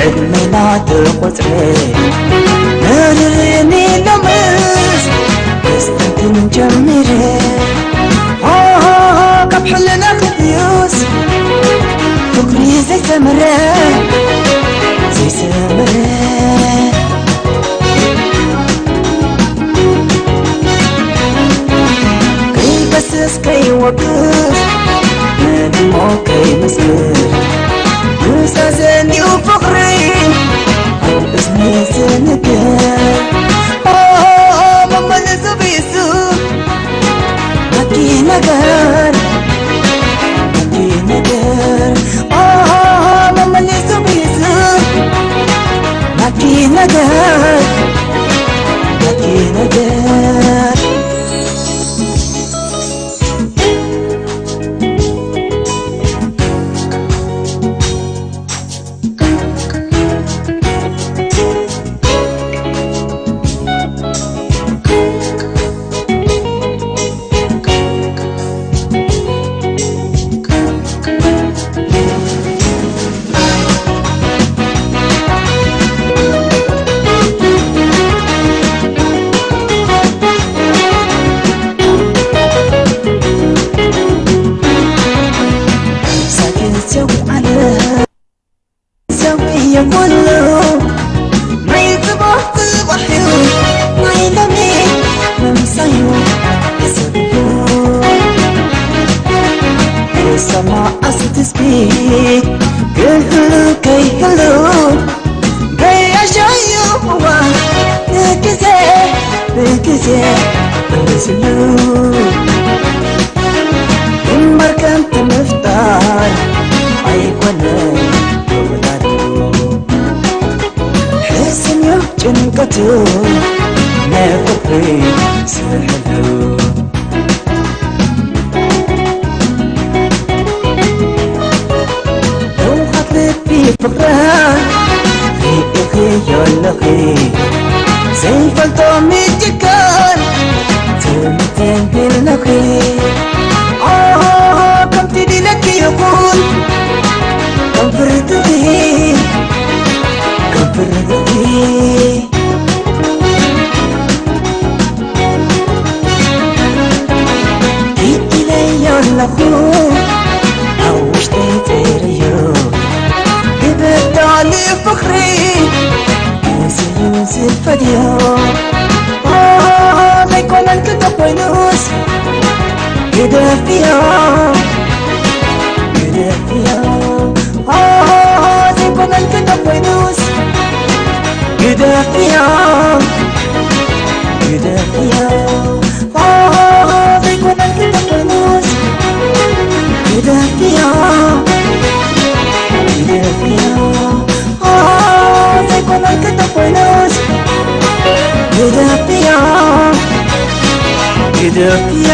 ዕድሜና ተቖጽረ መሪርኒ ሎምስ ክስተንትን ጀሚረ። ኦ፣ ካብ ሕልና ክጥዩስ ፍቕሪ ዘይሰመረ፣ ዘይሰመረ። ከይፈስስ ከይወቅስ፣ ንድሞ ከይምስክር፣ ንሳዘን እዩ ፍቕሪ ኣብ እዝኒ ዝንግር። ኦ፣ መመልሱ ቢሱ፣ ናኪ ነገር፣ ናኪ ነገር። ኦ፣ መመልሱ ቢሱ፣ ናኪ ነገር፣ ናኪ ነገር። ሳክት ሰው ዓለም ሰው የሞሉ ናይ ጽባሕ ጽባሕ እዩ፣ ናይ ሎሚ ምምሳዩ ሰብ እዩ። ክሰማ ኣስቲ ስፒክ ክህሉ ከይህሉ ገያሻዩ እዋን ንግዜ ብግዜ ምስሉ ግንባር ከምቲ ምፍጣር ኣይኮነን ምውዳዱ። ሕስንዮ ጭንቀቱ ናይ ፍቕሪ ስሕሉ ህውኻት ልቢ ፍቕራ ርኢኽዮ ኣለኺ ዘይፈልጦ ምጭካን ትምክን ኣለኺ። ኦ፣ ከምቲ ድለኪ ይኹን ከም ፍርድኺ፣ ከም ፍርድኺ። ኢለዮ ኣለኹ ኣብ ውሽጠይ ጠይረዮ ብብዳሊ ፍቕሪ እዚዩ ዝፈድዮ። ኦ፣ ዘይኮነልኪ ተኾይኑስ ግደፍዮ፣ ግደፍዮ። ኦ፣ ዘይኮነልኪ ተኾይኑስ ግደፍዮ፣ ግደፍዮ። ኦ፣ ዘይኮነልኪ ተኾይኑስ ግደፍዮ፣ ግደፍዮ። ኦ፣ ዘይኮነልኪ ተኾይኑስ ግደፍዮ፣ ግደፍዮ።